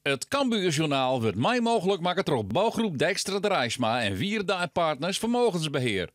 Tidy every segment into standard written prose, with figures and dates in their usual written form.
It Cambuur Sjoernaal wurdt mei mooglik makke troch Bouwgroep Dijkstra Draisma en Wierda en Partners Vermogensbeheer.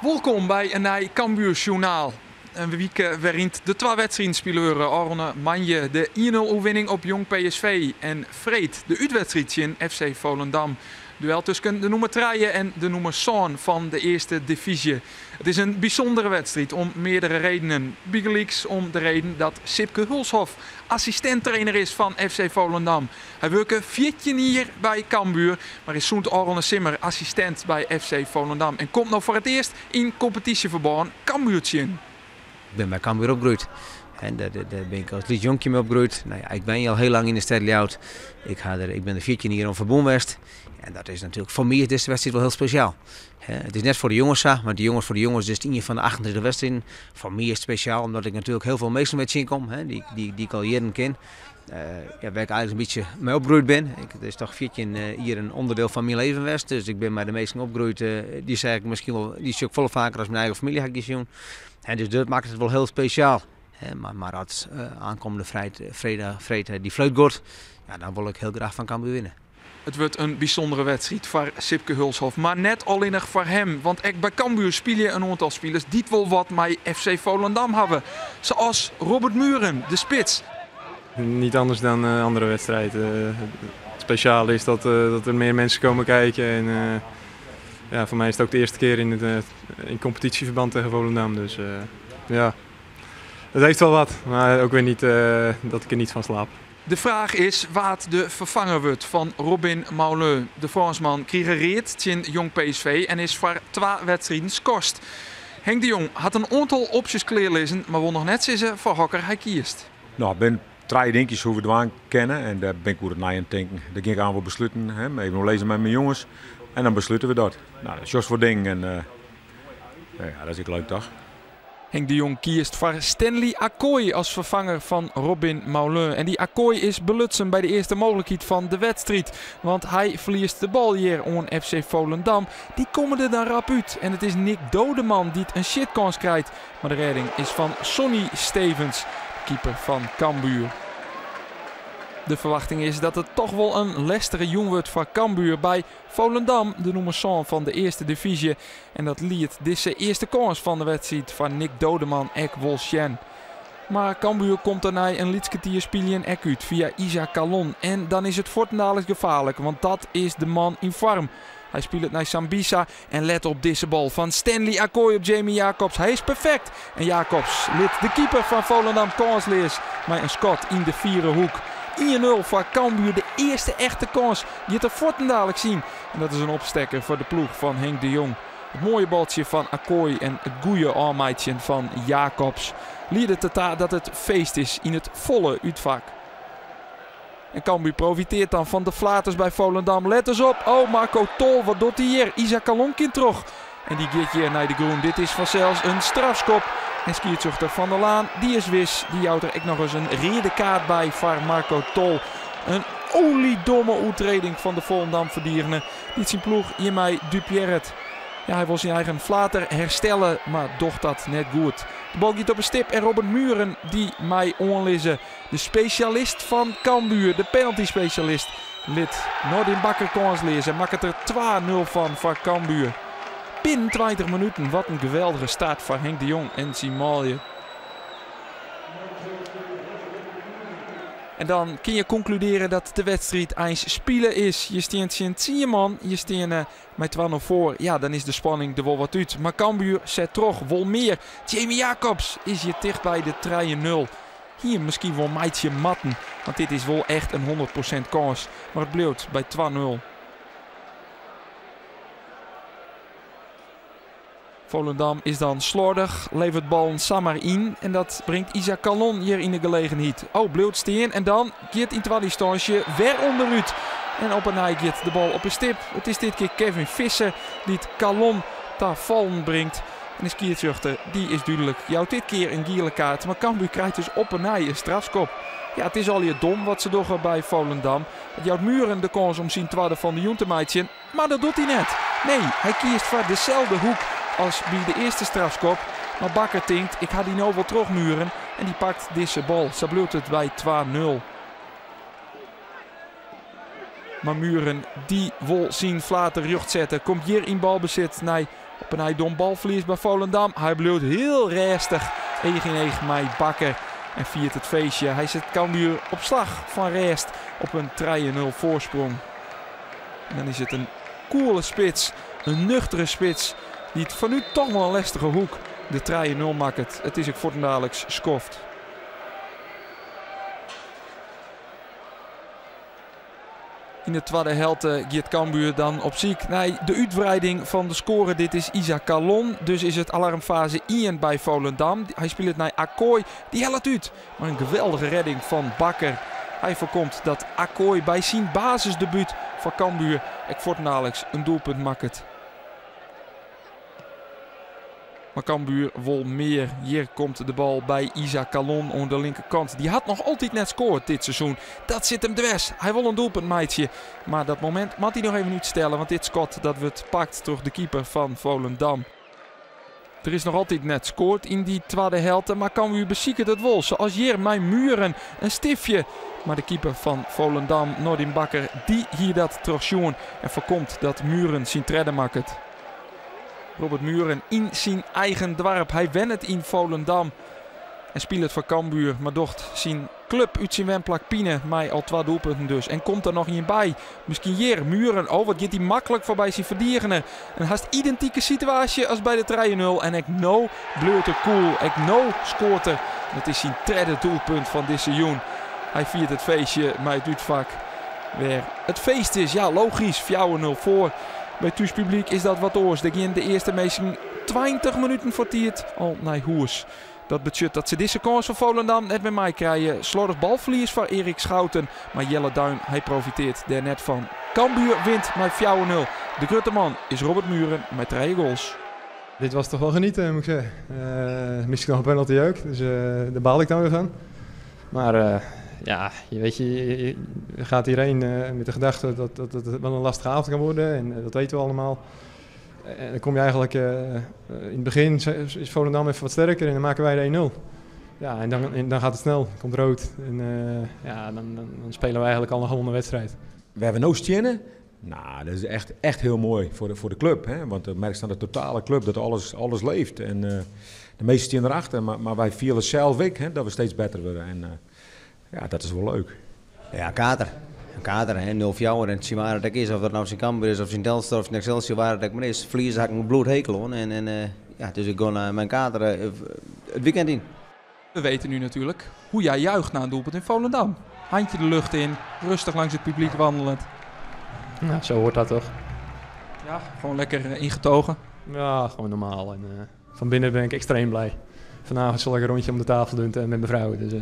Wolkom by in nij Cambuur Sjoernaal. In wike wêryn't de twa wedstriden spile wurde. Ôfrûne moandei de 1-0 oerwinning op Jong PSV en freed de útwedstriid tsjin FC Volendam. Duel tusken de nûmer trije en de nûmer sân fan de earste divyzje. It is in bysûndere wedstriid om meardere redenen. Bygelyks om de reden dat Sipke Hulshoff assistint-trainer is fan FC Volendam. Hy wurke 14 jier by Cambuur, mar is sûnt ôfrûne simmer assistint by FC Volendam en komt no foar it earst yn kompetysjeferbân Cambuur tsjin. Ik bin by Cambuur opgroeid. En dêr bin ik as lyts jonkje mei opgroeid. Nou ja, ik wenje al hiel lang yn de stêd Ljouwert. Ik ha der, ik bin der 14 jier oan ferbûn west. En dat is natuerlik foar my is dizze wedstriid wol hiel spesjaal. It is net foar de jonges sa, want de jonges, foar de jonges is it ien fan de 38 wedstriden. Foar my is it spesjaal omdat ik natuerlik hiel folle minsken wer tsjinkom, dy't ik al jierren ken. Ja, wêr't ik eigentlik in bytsje mei opgroeid bin. Ik, it is toch 14 jier in ûnderdiel fan myn leven west. Dus ik bin mei de minsken opgroeid, dy sjoch ik miskien wol, dy sjoch ik folle faker as myn eigen famylje ha ik dy sjoen. En dus dat makket it wol hiel spesjaal. Mar as oankommende freed dy fluit giet, ja, dan wol ik hiel graach fan Cambuur winne. It wurdt in bysûndere wedstriid foar Sipke Hulshoff, mar net allinnich foar him. Want ek by Cambuur spylje in oantal spilers dy't wol wat mei FC Volendam hawwe. Sa as Robert Mühren, de spits. Niet anders dan andere wedstrijd. Het speciale is dat dat er meer mensen komen kijken. En ja, voor mij is het ook de eerste keer in het in competitieverband tegen Volendam. Dus ja, het heeft wel wat. Maar ook weer niet dat ik er niet van slaap. De fraach is wa't de ferfanger wurdt fan Robin Maulun. De Frânsman krige read tsjin Jong PSV en is foar twa wedstriden skorst. Henk de Jong hat in oantal opsjes klearlizzen, mar wol noch net sizze foar hokker hy kiest. No, bin trije dinkjes hoe't we dwaan kinne en dêr bin ik oer it nei oan it tinken. Dêr gean ik oan wol besluten, hè, even oerlizze mei myn jonges en dan beslute we dat. No, dan sjochst wol dingen en ja, dat is ek leuk toch? Henk de Jong kiest foar Stanley Akoy as ferfanger fan Robin Maulun. En dy Akoy is belutsen by de earste mooglikheid fan de wedstriid. Want hy ferliest de bal hjir oan FC Volendam. Dy komme der dan rap út. En it is Nick Doodeman dy't in sjitkâns krijt. Mar de rêding is fan Sonny Stevens, de keeper fan Cambuur. De ferwachting is dat it toch wol in lestige jûn wurdt foar Cambuur by Volendam, de nûmer sân fan de earste divyzje. En dat liet dizze earste kâns fan de wedstriid foar Nick Doodeman ek wol sjen. Mar Cambuur komt der nei in lyts kertier spyljen ek út fia Isaac Kallon. En dan is it fuortendaliks gefaarlik, want dat is de man yn foarm. Hy spilet nei Sambissa en let op dizze bal fan Stanley Akoy op Jamie Jacobs. Hy is perfekt en Jacobs lit de keeper fan Volendam kânsleas mei in skot yn de fiere hoek. 1-0 foar Cambuur, de earste echte kâns giet der fuortendaliks yn. En dat is in opstekker foar de ploech fan Henk de Jong. It moaie baltsje fan Akoy en it goeie ôfmeitsjen fan Jacobs liedet derta dat it feest is yn it folle útfak. En Cambuur profiteart dan fan de flaters by Volendam. Let ris op, oh Marco Tol, wat docht hy hjir? Isaac Kallon kin troch. En dy giet hjir nei de grûn. Dit is fansels in strafskop. En skiedsrjochter Van der Laan, dy is wis. Dy jout der ek noch ris in reade kaart by foar Marco Tol. In oliedomme oertreding fan de Volendam-ferdigener, dy't syn ploech hjirmei dupearret. Ja, hy wol syn eigen flater herstelle, mar docht dat net goed. De bal giet op 'e stip en Robert Mühren dy mei oanlizze. De spesjalist fan Cambuur, de penalty-spesjalist, lit Nordin Bakker kânsleas en makket der 2-0 fan foar Cambuur. Binnen 20 minuten, wat in geweldige start foar Henk de Jong en syn manlju. En dan kin je konkludearje dat de wedstriid eins spile is. Je stean tsjin tsien man, je steane mei 2-0 foar. Ja, dan is de spanning der wol wat út. Mar Cambuur set troch, wol mear. Jamie Jacobs is hjir ticht by de 3-0. Hie him miskien wol meitsje moatten, want dit is wol echt in 100% kâns. Mar it bliuwt by 2-0. Volendam is dan sloardich, leveret ballen samar yn en dat bringt Isaac Kallon hjir yn de gelegenheid. Oh, bliuwt stean en dan giet yn twadde ynstânsje wer ûnderút. En op 'e nij giet de bal op 'e stip. It is dit kear Kevin Visser dy't Kallon ta fallen bringt. En de skiedsrjochter, dy is dúdlik, jout dit kear in giele kaart. Mar Cambuur krijt dus op 'e nij in strafskop. Ja, it is allegear dom wat se dogge by Volendam. It jout Mühren de kâns om syn twadde fan de jûn te meitsjen, mar dat docht hy net. Nee, hy kiest foar deselde hoek as by de earste strafskop. Mar Bakker tinkt, ik ha dy no wol troch Mühren en dy pakt dizze bal. Sa bliuwt it by 2-0. Mar Mühren, dy wol syn flater rjochtsette, komt hjir yn balbesit nei op 'e nij dom balferlies by Volendam. Hy bliuwt hiel rêstich each yn each mei Bakker en fiert it feestje. Hy set Cambuur op slach fan rêst op in 3-0 foarsprong. En dan is it in koele spits, in nuchtere spits, dy't fanút toch wol in lestige hoek de 3-0 makket. It is ek fuortendaliks skoft. Yn de twadde helte giet Cambuur dan op syk nei de útwreiding fan de skoare. Dit is Isa Kallon, dus is it alarmfaze 1 by Volendam. Hy spilet nei Akoy, dy hellet út. Mar in geweldige redding fan Bakker. Hy foarkomt dat Akoy by syn basisdebút foar Cambuur ek fuortendaliks in doelpunt makket. Mar Cambuur wol mear. Hjir komt de bal by Isa Kallon oan de linkerkant. Dy hat noch altyd net skoard dit seizoen. Dat sit him dwers. Hy wol in doelpunt meitsje. Mar dat momint moat hy noch even útstelle, want dit skot dat wurdt pakt troch de keeper fan Volendam. Der is noch altyd net skoard yn dy twadde helte, mar Cambuur besiket it wol. Sa as hjir mei Mühren, in stiftje. Mar de keeper fan Volendam, Nordin Bakker, dy hie dat trochsjoen en foarkomt dat Mühren syn tredde makket. Robert Mühren yn syn eigen doarp. Hy wennet yn Volendam en spilet foar Cambuur, mar docht syn klup út syn wenplak pine mei al twa doelpunten dus. En komt der noch ien by? Miskien hjir, Mühren. Oh, wat giet hy maklik foarby syn ferdigener. In hast identike situaasje as by de 3-0. En ek no bliuwt er koel. Ek no skoart er. En it is syn tredde doelpunt fan dizze jûn. Hy fiert it feestje mei it útfak. Wêr it feest is, ja logysk, 4-0 foar. By thúspublyk is dat wat oars. Der gean de earste minsken 20 minuten foar tiid al nei hûs. Dat betsjut dat se dizze kâns fan Volendam net mear meikrije. Sloardich balferlies foar Erik Schouten, mar Jelle Duin hy profiteart dêr net fan. Cambuur wint mei 4-0. De grutte man is Robert Mühren mei trije goals. Dit was toch wel genieten, moet ik zeggen. Misschien nog een penalty ook, dus daar baal ik dan weer van. Maar ja, je weet, je gaat hierheen met de gedachte dat het wel een lastige avond kan worden en dat weten we allemaal. En dan kom je eigenlijk, in het begin is Volendam even wat sterker en dan maken wij de 1-0. Ja, en dan gaat het snel, komt rood en ja, dan spelen we eigenlijk al een gewonnen wedstrijd. We hebben no stiennen. Nou, dat is echt heel mooi voor de club. Hè? Want dan merk je aan de totale club dat alles leeft. En de meesten staan erachter, maar wij vielen zelf ook, hè, dat we steeds beter worden. En ja, dat is wel leuk. Ja, kater. Een kater, hè, 0-4 en het waar het ook is, of dat nou zijn Cambuur is of zijn Telstar of zijn Excelsior, waar het ook maar is. Verliezen had ik een bloedhekel aan. En ja, dus ik ga naar mijn kater het weekend in. We weten nu natuurlijk hoe jij juicht na een doelpunt in Volendam. Handje de lucht in, rustig langs het publiek wandelend. Nou, zo hoort dat toch? Ja, gewoon lekker ingetogen. Ja, gewoon normaal. En van binnen ben ik extreem blij. Vanavond zal ik een rondje om de tafel doen met mijn vrouw. Dus.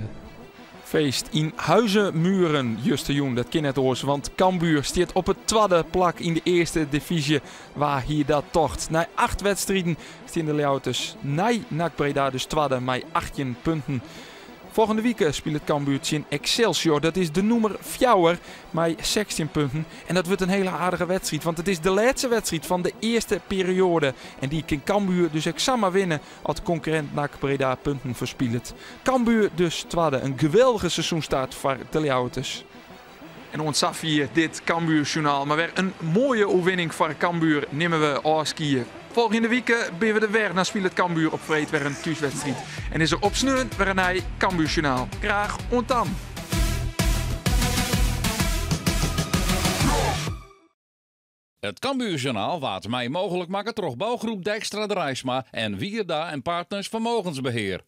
Feest in Huizenmuren, justerjûn, dat kin net oars, want Cambuur stiet op it twadde plak yn de earste divyzje waar hier dat tocht. Nei 8 wedstriden stean de Ljouwerters nei NAC Breda dus twadde mei 18 punten. Folgjende wike spilet Cambuur tsjin Excelsior, dat is de nûmer 4 mei 16 punten. En dat wurdt in hiele aardige wedstriid, want it is de lêste wedstriid fan de earste perioade. En dy kin Cambuur dus ek samar winne as konkurrint NAC Breda punten ferspilet. Cambuur dus twadde, in geweldige seizoenstart foar de Ljouwerters. En oant safier dit Cambuur-journaal. Mar wer in moaie oerwinning foar Cambuur nimme we ôfskie. Folgjende wike binne we der wer. Dan spilet Cambuur op freed wer in thúswedstriid. En is der op sneon wer in nij Cambuur-journaal. Graach oant dan. It Cambuurjournaal waard mei mooglik makke troch bougroep Dijkstra Draisma en Wierda en Partners Vermogensbeheer.